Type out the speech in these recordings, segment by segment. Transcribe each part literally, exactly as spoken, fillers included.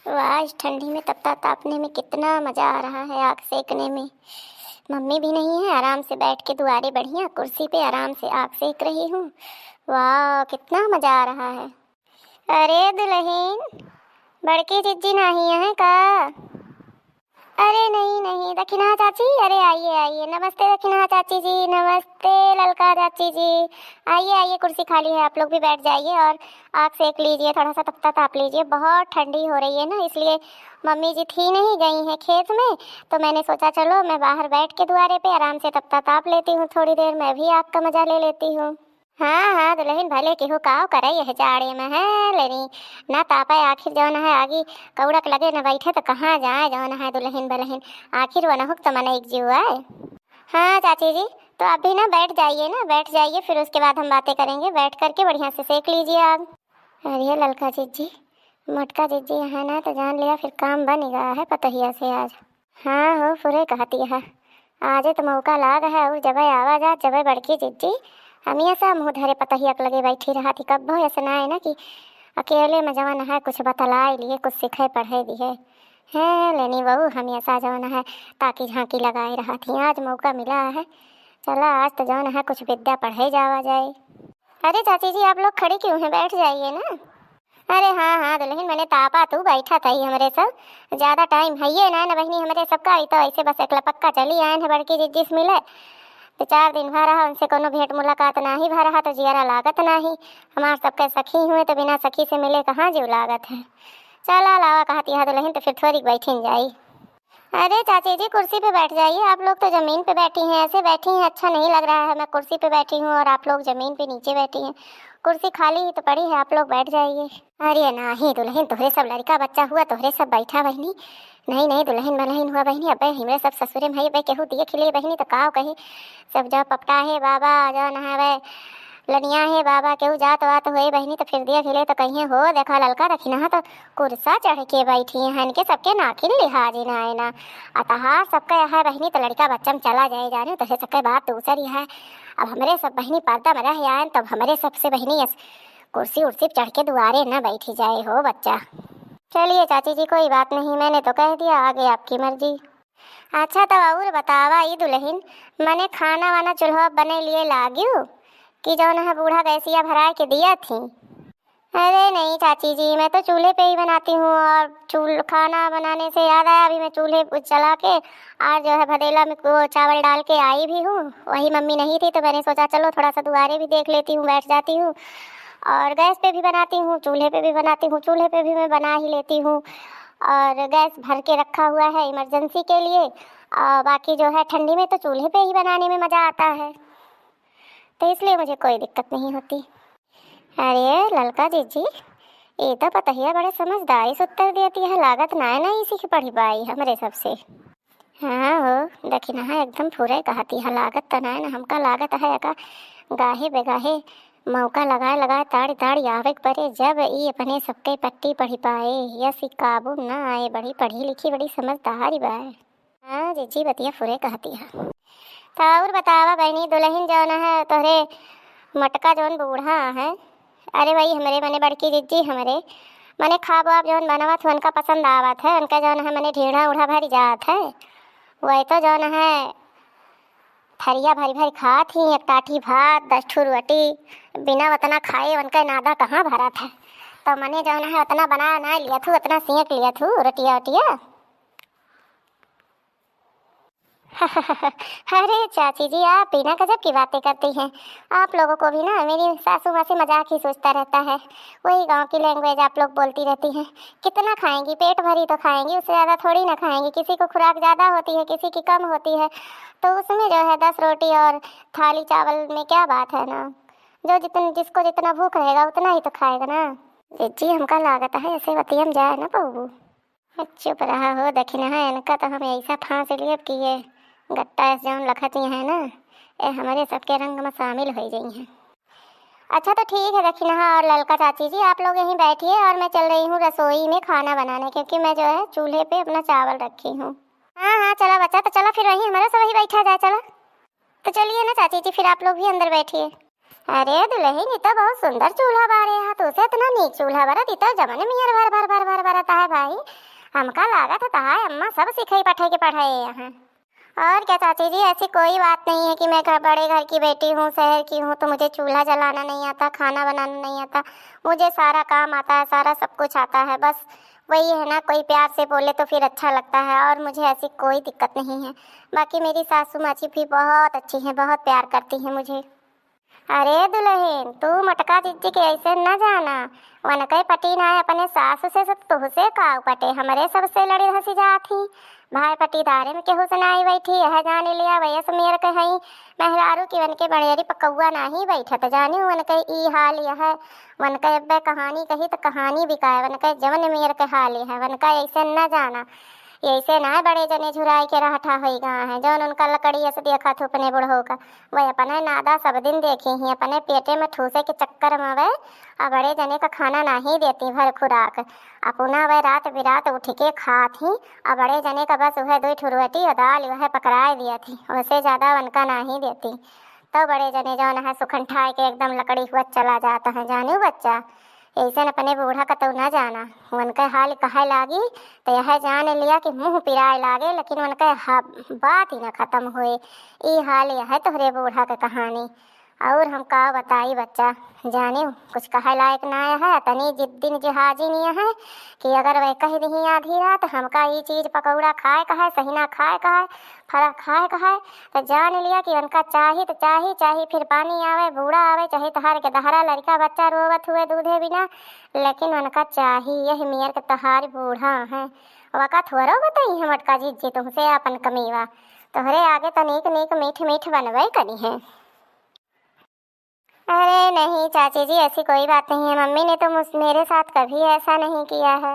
वाह, इस ठंडी में तपता तापने में कितना मजा आ रहा है आग सेकने में। मम्मी भी नहीं है, आराम से बैठ के दुआरे बढ़िया कुर्सी पे आराम से आग सेक रही हूँ। वाह, कितना मजा आ रहा है। अरे दुलहिन, बड़की जिज्जी नाही है का? अरे नहीं नहीं दखिनहा चाची, अरे आइए आइए। नमस्ते दखिनहा चाची जी, नमस्ते ललका चाची जी। आइए आइए, कुर्सी खाली है, आप लोग भी बैठ जाइए और आग सेक लीजिए, थोड़ा सा तपता ताप लीजिए। बहुत ठंडी हो रही है ना, इसलिए मम्मी जी थी नहीं, गई हैं खेत में, तो मैंने सोचा चलो मैं बाहर बैठ के दुआरे पे आराम से तपता ताप लेती हूँ थोड़ी देर, मैं भी आग का मजा ले लेती हूँ। हाँ हाँ दुलहिन, भले केहू काव करे यह जाड़े में है लेनी ना तापे, आखिर जौन है आगी कौड़क लगे न बैठे तो कहाँ जाए जौन है दुलहिन बलहिन, आखिर वनहुक तो मन एक जीव आए। हाँ चाची जी, तो अभी ना बैठ जाइए ना, बैठ जाइए, फिर उसके बाद हम बातें करेंगे, बैठ करके बढ़िया से सेक लीजिए आग। अरे ललका जिज्जी, मोटका जिज्जी यहाँ ना तो जान लिया फिर काम बन गया है पतोहिया से आज। हाँ हो, फुरे कहती है, आजे तो मौका लाग है और जबे आवा जा जबे बड़की जिज्जी, हमिया सा मुँह धरे पतोहिया के लगे बैठी रहती, कब्बो ऐसे ना है ना कि अकेले में जवन है कुछ बतलाए लिए, कुछ सिखे पढ़े दिए। हैं लेनी बहू, हमिया सा जवन है ताकि झांकी लगाए रहती, आज मौका मिला है, चला आज तो जवन है कुछ विद्या पढ़े जावा जाए। अरे चाची जी, आप लोग खड़ी क्यों हैं, बैठ जाइए ना। अरे हाँ हाँ दुलहिन, मने तापा तू बैठा था ही हमरे सब, ज्यादा टाइम है ये ना, ना बहिनी हमरे सबका, ई तो ऐसे बस एकला पक्का चली आयन है बड़की जिज्जी से मिले। तो चार दिन भा रहा, उनसे कोनो भेंट मुलाकात नाही भा रहा, तो जियरा लागत नाही। हमार सबके सखी हुए तो बिना सखी से मिले कहाँ जीव लागत है। चला लावा कहती है दुलहिन, तो फिर थोड़ी बैठिन जाई। अरे चाची जी, कुर्सी पे बैठ जाइए, आप लोग तो जमीन पे बैठी हैं, ऐसे बैठी हैं, अच्छा नहीं लग रहा है। मैं कुर्सी पे बैठी हूँ और आप लोग जमीन पे नीचे बैठी हैं, कुर्सी खाली ही तो पड़ी है, आप लोग बैठ जाइए। अरे नाही दुलहिन, तोहरे सब लड़का बच्चा हुआ, तोहरे सब बैठा बहिनी। नहीं नहीं दुलहिन मलहिन हुआ बहिनी, अबे हमरे सब ससुरे में है, अबे केहू दिए खिले बहिनी तो काव कही, सब जो पपटा है बाबा, जो नहावे लनिया है बाबा, केहू जात वात होए बहिनी तो फिर दिए खिले तो कहिए हो देखा ललका दखिनहा तो कुर्सा चढ़ के बैठी हैं, इनके सबके नाकिन लिहाज ही ना आए ना। अतहार सबका यह है बहिनी तो लड़का बच्चा में चला जाए जाने, तो सबके बात दूसर ही है। अब हमरे सब बहिनी पर्दा में रह आए, तब हमरे सबसे बहिनी अस-, कुर्सी उर्सी पे चढ़ के दुआरे न बैठी जाए हो बच्चा। चलिए चाची जी, कोई बात नहीं, मैंने तो कह दिया, आगे आपकी मर्जी। अच्छा, तब और बतावा ई दुलहिन, मने खाना वाना चूल्हा बने लिए लाग्यू कि जौन है बूढ़ा गैसिया भराए के दिया थी? अरे नहीं चाची जी, मैं तो चूल्हे पे ही बनाती हूँ। और चूल-, खाना बनाने से याद आया, अभी मैं चूल्हे चला के और जो है भदेला में वो चावल डाल के आई भी हूँ। वही मम्मी नहीं थी तो मैंने सोचा चलो थोड़ा सा दुआरे भी देख लेती हूँ, बैठ जाती हूँ। और गैस पे भी बनाती हूँ, चूल्हे पे भी बनाती हूँ, चूल्हे पे भी मैं बना ही लेती हूँ। और गैस भर के रखा हुआ है इमरजेंसी के लिए। और बाकी जो है ठंडी में तो चूल्हे पे ही बनाने में मज़ा आता है, तो इसलिए मुझे कोई दिक्कत नहीं होती। अरे ललका जीजी, ये तो पतहिया बड़े समझदारी से उत्तर देती है, लागत ना ना इसी की पढ़ी पाई हमरे सबसे। हाँ हो, दखिनहा एकदम फुरे कहती है, लागत त ना ना हमका लागत है का गाहे बेगाहे मौका लगाए लगाए ताड़ी ताड़ी आवे के परे, जब ई अपने सबके पट्टी पढ़ी पाए, यस ई काबू ना आए, बड़ी पढ़ी लिखी बड़ी समझदारी बा। हाँ जीजी, बतिया फुरे कहती है। तो और बतावा बहनी, दुलहिन जौन है तोहरे मोटका जौन बूढ़ा है, अरे वही हमरे मने बड़की जीजी हमरे मने खाब वाब जौन बनवत है उनका पसंद आवत है, उनका जौन है मने ढीढ़ा उढ़ा भरी जात है, वही तो जौन है थरिया भरी भरी खात ही, एक टाठी भात, दस ठू रोटी, बिना उतना खाए उनका नादा कहाँ भरत है। तो मने जौन है उतना बना ना लिया थू, उतना सेंक लिया थू रोटिया ओटिया। अरे चाची जी, आप भी ना गजब की बातें करती हैं। आप लोगों को भी ना मेरी सासू माँ से मजाक ही सोचता रहता है। वही गांव की लैंग्वेज आप लोग बोलती रहती हैं। कितना खाएंगी, पेट भरी तो खाएंगी, उससे ज़्यादा थोड़ी ना खाएंगी। किसी को खुराक ज़्यादा होती है, किसी की कम होती है, तो उसमें जो है दस रोटी और थाली चावल में क्या बात है ना। जो जितन-, जिसको जितना भूख रहेगा उतना ही तो खाएगा ना। जीजी, हमका लागत है ऐसे बतिया में जाए ना पउबू। ए, चुप रहा हो दखिनहा, इनका तो हम ऐसा फांस लेब कि ये गट्टा ऐसे जौन लखती हैं ना, ए हमरे सबके रंग में शामिल हो जाई हैं। अच्छा तो ठीक है दखिनहा और ललका चाची जी, आप लोग यहीं बैठिए और मैं चल रही हूँ रसोई में खाना बनाने, क्योंकि मैं जो है चूल्हे पे अपना चावल रखी हूँ। हाँ हाँ, चला बच्चा, तो चला फिर वहीं हमारा सब वहीं बैठा जाए, चला। तो चलिए ना चाची जी, फिर आप लोग भी अंदर बैठिए। अरे दुलहिन, ई तो बहुत सुंदर चूल्हा बारे हा, तो से इतना नीक चूल्हा बरत, ई तो जमन मियर भर भर भर भर बरत है भाई। हमका लागत है तहार अम्मा सब सिखई पठई के पढ़ाए हैं। और क्या चाची जी, ऐसी कोई बात नहीं है कि मैं घर, बड़े घर की बेटी हूँ, शहर की हूँ, तो मुझे चूल्हा जलाना नहीं आता, खाना बनाना नहीं आता। मुझे सारा काम आता है, सारा सब कुछ आता है। बस वही है ना, कोई प्यार से बोले तो फिर अच्छा लगता है, और मुझे ऐसी कोई दिक्कत नहीं है। बाकी मेरी सासू माँ जी भी बहुत अच्छी हैं, बहुत प्यार करती हैं मुझे। अरे दुलहिन, तू मोटका जिज्जी के ऐसे न जाना। वनके पटी नाय अपने सासु से, सब तुहसे काउ पटे, हमरे सबसे लड़ी धसी जात ही। भाई पटीदारे में केहू से नाई बैठी, यह जानी लिया वयस मेर के हई मेहरारू की वनके बड़ेरी पकौआ नाही बैठत। जानी वनके ई हाल यह, वनके अब्बे कहानी कही त कहानी बिकाए, वनके जवन मेर के हाल यह, वनका ऐसे न जाना। ऐसे ना बड़े जने झुराई के रहठा होई गा हैं, जौन उनका लकड़ी ऐसे देखा थुपने बुढ़ऊ का। वह अपने नादा सब दिन देखी ही, अपने पेटे में ठूसे के चक्कर में वह आ बड़े जने का खाना नाही देती भर खुराक। अपना वह रात बिरात उठ के खात ही, आ बड़े जने का बस वह दो ठो रोटी और दाल वह पकड़ाए दिया थी, वैसे ज्यादा उनका नाही देती। तो बड़े जने जौन है सुखन ठाए के एकदम लकड़ी हुआ चला जाता है, जानू बच्चा। ऐसन अपने बूढ़ा का तो ना जाना, उनके हाल कहे लागी तो यह जान लिया कि मुंह पिराए लागे, लेकिन उनके हा-, बात ही ना खत्म होए। ई हाल यह है तोहरे बूढ़ा के कहानी। और हम का बताई बच्चा, जाने कुछ कहे लायक ना है, तनी जिद्दिन जिहाजिन यह है कि अगर वह कह दही आधी रात हमका ई चीज पकौड़ा खाए का है, सहिना खाए का है, फला खाए का है, तो जान लिया कि उनका चाही तो चाही, चाही फिर पानी आवे, बूढ़ा आवे, चाहे तहार के दहरा लड़का बच्चा रोवत हुए दूधे बिना, लेकिन उनका चाही। यही मेर के तहार बूढ़ा है, वका थोरो बताई है मोटका जिज्जी तुमसे अपन कमीवा। तोहरे आगे तो नीक नीक मीठ मीठ बनबे करी है। अरे नहीं चाची जी, ऐसी कोई बात नहीं है। मम्मी ने तो मुझ, मेरे साथ कभी ऐसा नहीं किया है।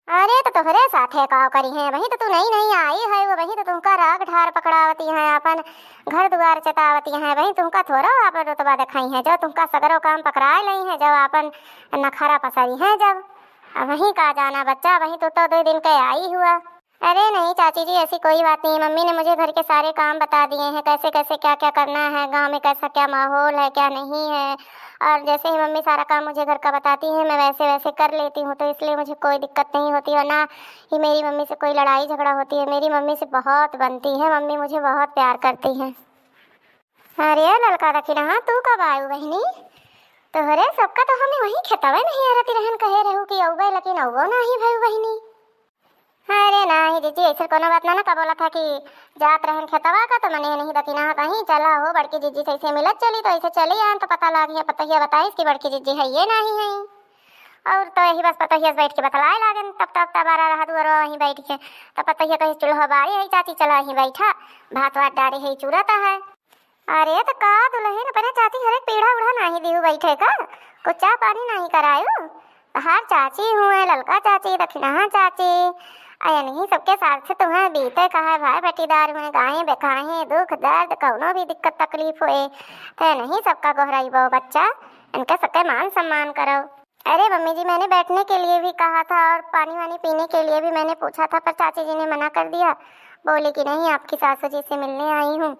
अरे तो तोहरे साथे का करी है, वही तो तू नई नई आई है, वो वही तो तुमका राग ढार पकड़ावती है, अपन घर दुआर चतावती है, वही तुमका थोड़ा अपन रुतबा दिखाई है, जो तुमका सगरो काम पकड़ाए लई है, जो अपन नखरा पसरी है जब। अब वही का जाना बच्चा, वही तू तो दो दिन के आई हुआ। अरे नहीं चाची जी, ऐसी कोई बात नहीं। मम्मी ने मुझे घर के सारे काम बता दिए हैं, कैसे कैसे क्या क्या करना है, गांव में कैसा क्या माहौल है, क्या नहीं है। और जैसे ही मम्मी सारा काम मुझे घर का बताती है, मैं वैसे वैसे कर लेती हूँ, तो इसलिए मुझे कोई दिक्कत नहीं होती और ना ही मेरी मम्मी से कोई लड़ाई झगड़ा होती है। मेरी मम्मी से बहुत बनती है, मम्मी मुझे बहुत प्यार करती हैं। अरे ललका दखिनहा, तू कब आयु बहिनी? तोहरे सबका तो हमें वहीं खेतवे में हेरती रहन, कहे रहू कि अउबे, लेकिन अउबो नाही भयू बहिनी। अरे नाही जिज्जी, ऐसे कोनो बात ना, ना का बोला था कि जात रहन खेतवा का, तो मने नहीं दखिनहा कहीं चला हो बड़की जिज्जी से ऐसे मिलत चली, तो ऐसे चली आन तो पता लाग गया, पतोहिया बताइस कि बड़की जिज्जी है ये नाही है। और तो यही बस पतोहिया से बैठ के बतलाए लागन, तब तब तब आ रहा दुआरो वहीं बैठ के, तब पतोहिया कही चूल्हा बारी है चाची, चला वहीं बैठा, भात वात डारे है चूरा है। अरे त का दुलहिन, अपने चाची हरे पीढ़ा उढ़ा नाही दिहु बैठे का? कुछ चाह पानी नाही करायु? तहार चाची हुए, ललका चाची, दखिनहा चाची, अयनही सबके साथ से तुम्हें बीते कहा भाई बटीदार में गाएं बेखाएं, दुख दर्द कौनो भी दिक्कत तकलीफ होए, तो नहीं सबका गोहराई बो बच्चा, इनके सबके मान सम्मान करो। अरे मम्मी जी, मैंने बैठने के लिए भी कहा था और पानी वानी पीने के लिए भी मैंने पूछा था, पर चाची जी ने मना कर दिया। बोली कि नहीं, आपकी सासू जी से मिलने आई हूँ,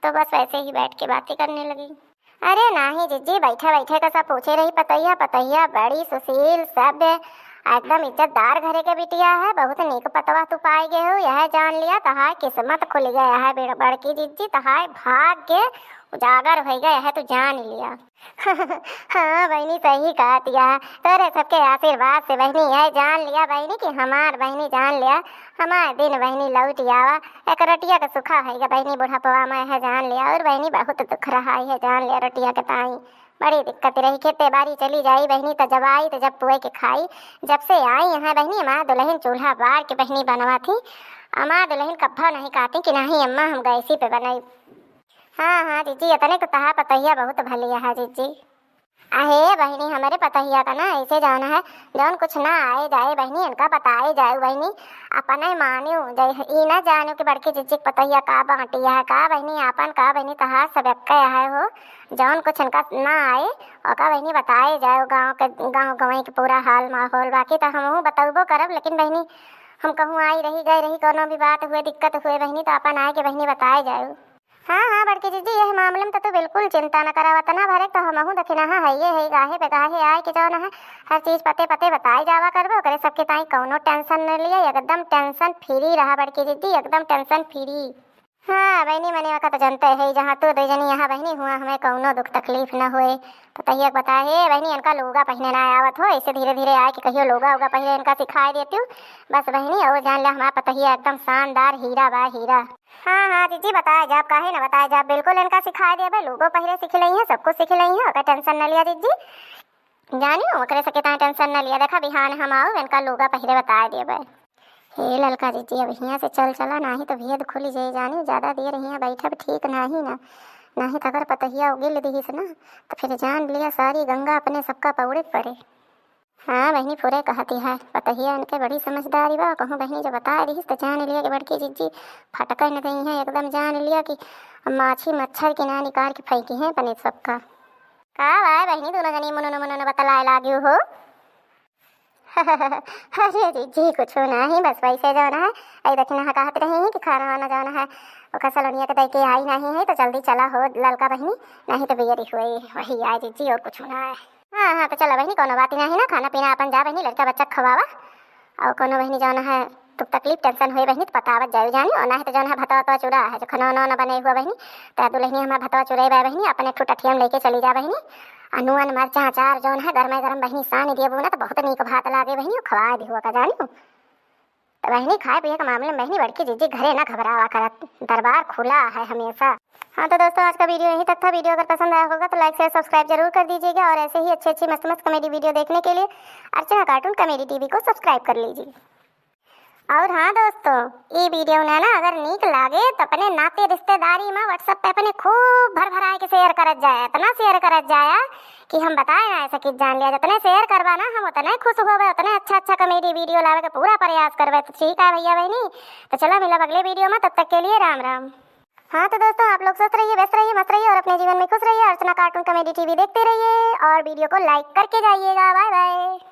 तो बस वैसे ही बैठ के बातें करने लगी। अरे नाही जिज्जी, बैठे बैठे का सब पूछे रही पतोहिया। पतोहिया बड़ी सुशील, सभ्य, एकदम इज्जतदार घरे के बिटिया है। बहुत नीक पतवा तू पाए गए हो, यह जान लिया तहार किस्मत खुल गया है। बड़-, बड़की जिज्जी, तहार भाग्य उजागर हो गया है, तू जान लिया। हाँ बहिनी, सही कहतिया। तोरे सबके आशीर्वाद से बहिनी, यह जान लिया बहिनी कि हमार बहिनी, जान लिया हमार दिन बहिनी लौट आवा। एक रोटिया के सुखा है बहिनी, बुढ़ापवा में, यह जान लिया। और बहिनी बहुत दुख रहा है, जान लिया रोटिया के ताई। बड़ी दिक्कत रही, खेते बारी चली जाई बहिनी, त जब आई त जब पुए के खाई। जब से आई यहाँ बहिनी, हमार दुलहिन चूल्हा बार के बहिनी बनवा थी। हमार दुलहिन कब्बो नहीं कहती कि नहीं अम्मा, हम गैसी पे बनाई। हाँ हाँ जिज्जी, इतने तो तहार पतोहिया बहुत भली है जिज्जी। अहे बहिनी, हमरे पतोहिया का ना ऐसे जान है, जौन कुछ ना आए जाए बहिनी, इनका बताए जाए बहिनी, अपने मानियो जाए, ई ना जानियो कि बड़की जिज्जी के पतोहिया का बाटी है, का बहिनी आपन, का बहिनी तहार सब एक्के है हो। जौन कुछ इनका ना आए, ओका बहिनी बताए जाए, गाँव के, गाँव गंवई के पूरा हाल माहौल। बाकी तो हमहूँ बतौबो करब, लेकिन बहिनी हम कहूँ आई रही, गए रही, कोनो भी बात हुए, दिक्कत हुए बहिनी, तो अपन आए के बहिनी बताए जाए। हाँ, हाँ, बड़की जिज्जी, यह मामले में तो तू बिल्कुल चिंता न करा, वतना भरे तो हमहू दखिनहा है, ये है, गाहे पे गाहे आए कि जौन है, हर चीज पते पते बताई जावा करबे, ओकरे सबके ताई कौनो tension न लिया, एकदम tension free रहा बड़की जिज्जी, एकदम tension free। हाँ बहिनी, मने वका तो जनते है, जहाँ तू दो जनी यहाँ बहिनी हुआ, हमें कौनो दुख तकलीफ न होए। पतहिया के बताए, हे बहिनी, इनका लूगा पहिने ना आवत हो, ऐसे धीरे धीरे आए कि कहियो लूगा उगा पहिने इनका सिखाए देती हूँ। बस बहिनी, और जान ले, हमार पतहिया एकदम शानदार हीरा बा, हीरा। हाँ, हाँ, जिज्जी, बताए जाब, काहे ना बताए जाब, बिल्कुल इनका सिखाए देबे, लूगो पहिरे सीख लइहें, सब कुछ सीख लइहें, ओकर tension न लिया, जिज्जी। जानियो, ओकरे से कितना tension न लिया, देखा, बिहान हम आउब, इनका लूगा पहिरे बताए देबे। हे ललका जिज्जी, अब हियाँ से चल चला, नाही तो भेद खुल जाई, जानियो, ज्यादा देर हियाँ बैठब ठीक नाही ना, नाही तो अगर पतहिया उगिल दिहिस ना, तो फिर जान लिया, सारी गंगा अपने सबका पौड़े पड़े। हाँ बहिनी, फुरे कहती है, पतहिया इनके बड़ी समझदारी बा। कहूँ बहिनी जब बताए रहीस तो जान लिया कि बड़की जिज्जी फटके न गई हैं, एकदम जान लिया कि माछी मच्छर के ना निकाल के फेंकी हैं अपने सबका। का बा बहिनी, दोनों जनी मुनुन मुनुन बतलाए लागियो हो? अरे जिज्जी, कुछ नहीं, बस वैसे जौन है, ऐ दखिनहा कहत रही कि खाना वाना जौन है, ओकर सलोनिया के दे के आई नहीं है, तो जल्दी चला हो ललका बहिनी, नहीं तो बेरी हुई, वही आए जिज्जी, और कुछ ना है। हाँ, हाँ, तो चला बहिनी, कोनो बात नहीं ना, खाना पीना अपन जा बहिनी, लड़का बच्चा खवावा। और कोनो बहिनी जौन है दुख तकलीफ tension होए बहिनी, तो बतावत जाओ जानी, और नहीं तो जौन है भतवा वतवा चूरा है, जो खाना वाना बने हुआ बहिनी, तो दुल्हनी हमार भतवा चूरे बा बहिनी, अपने ठू टठिया में लेके चली जा बहिनी। आ नून मरचा अचार जौन है गरमे गरम बहिनी सान दिए ना, तो बहुत नीक भात लागे बहिनी, खवा दियो का जानी। तो बहिनी, खाए पिए के मामले में बहिनी बड़की जिज्जी घरे ना घबरावा करत, दरबार खुला है हमेशा। हाँ तो दोस्तों, आज का video यहीं तक था। Video अगर पसंद आया होगा तो like, share, subscribe जरूर कर दीजिएगा और ऐसे ही अच्छी अच्छी मस्त मस्त comedy video देखने के लिए अर्चना Cartoon Comedy TV को subscribe कर लीजिए। और हाँ दोस्तों, ये video ना ना अगर नीक लागे तो अपने नाते रिश्तेदारी में WhatsApp पे अपने खूब भर भराए के share करत जाया, इतना share करत जाया कि हम बताए ना सकित जान लिया। जितने share करबा ना हम उतने खुश होबे, उतने अच्छा अच्छा comedy video लावे के पूरा प्रयास करबे। तो ठीक है भैया बहिनी, तो चला मिलब अगले video में, तब तक के लिए राम राम। हाँ तो दोस्तों, आप लोग स्वस्थ रहिए, व्यस्त रहिए, मस्त रहिए और अपने जीवन में खुश रहिए। अर्चना Cartoon Comedy TV देखते रहिए और video को like करके जाइएगा। Bye bye।